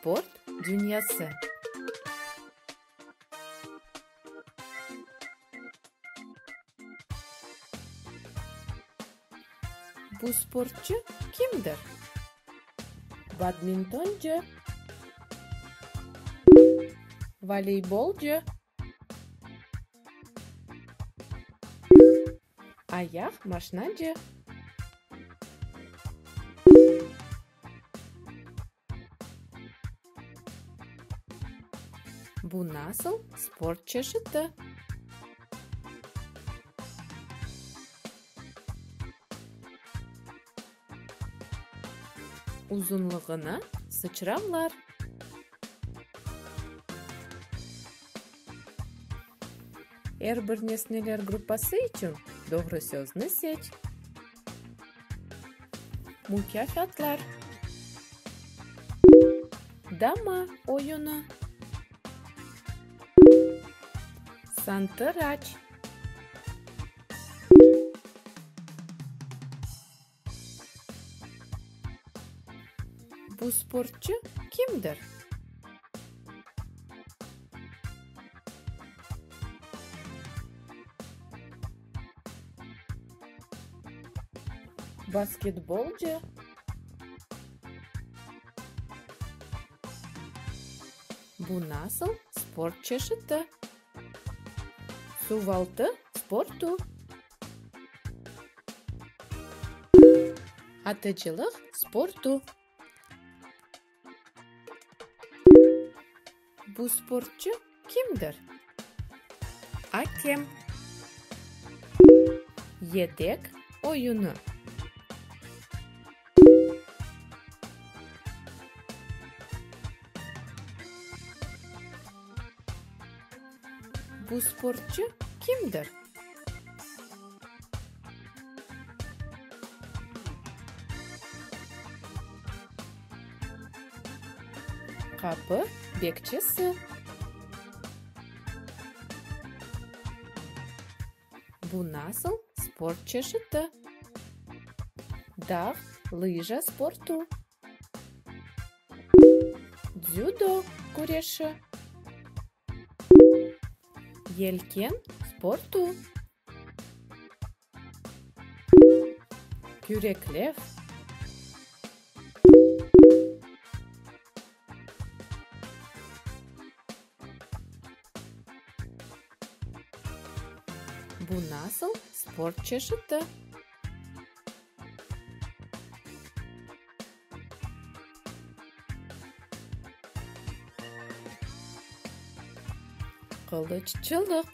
Sport dünyası. Bu sportçu kimdir? Badmintoncı. Voleybolcı. Ayaq maşnacı. Bu nasıl sport çeşiti? Uzunlığına sıçravlar. Er bir nesneler gruppası içün doğru sözni seç. Mukâfatlar. Dama oyunı. Santıraç. Bu sportçu kimdir? Basketbolcı. Bu nasıl sport çeşiti? Suvaltı sportu. Atıcılıq sportu. Bu sportçu kimdir? Akem. Yedek oyunı. Bu sportçu kimdir? Qapı bekçisi. Bu nasıl sport çeşiti? Dağ lıja sportu. Dzüdo küreşi. Yelken sportu. Küreklev. Bu nasıl sport çeşiti? Qılıççılıq.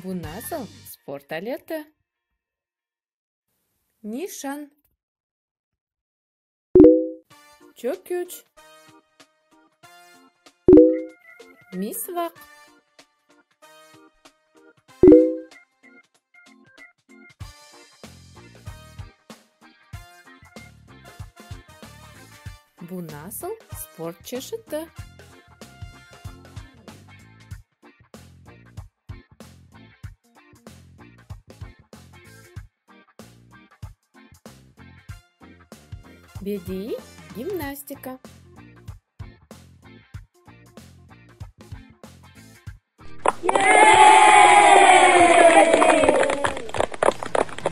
Bu nasıl sport aleti? Nişan. Çöküç. Misvaq. Bu nasıl sport çeşiti? Bediiy gimnastika.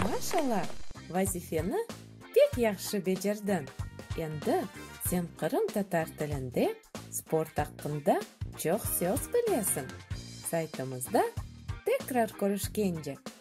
Maşalla, vazifeni pek yahşı becerdiñ. Endi sen qırımtatar tilinde sport aqqında çoq söz bilesiñ. Saytımızda tekrar körüşkence!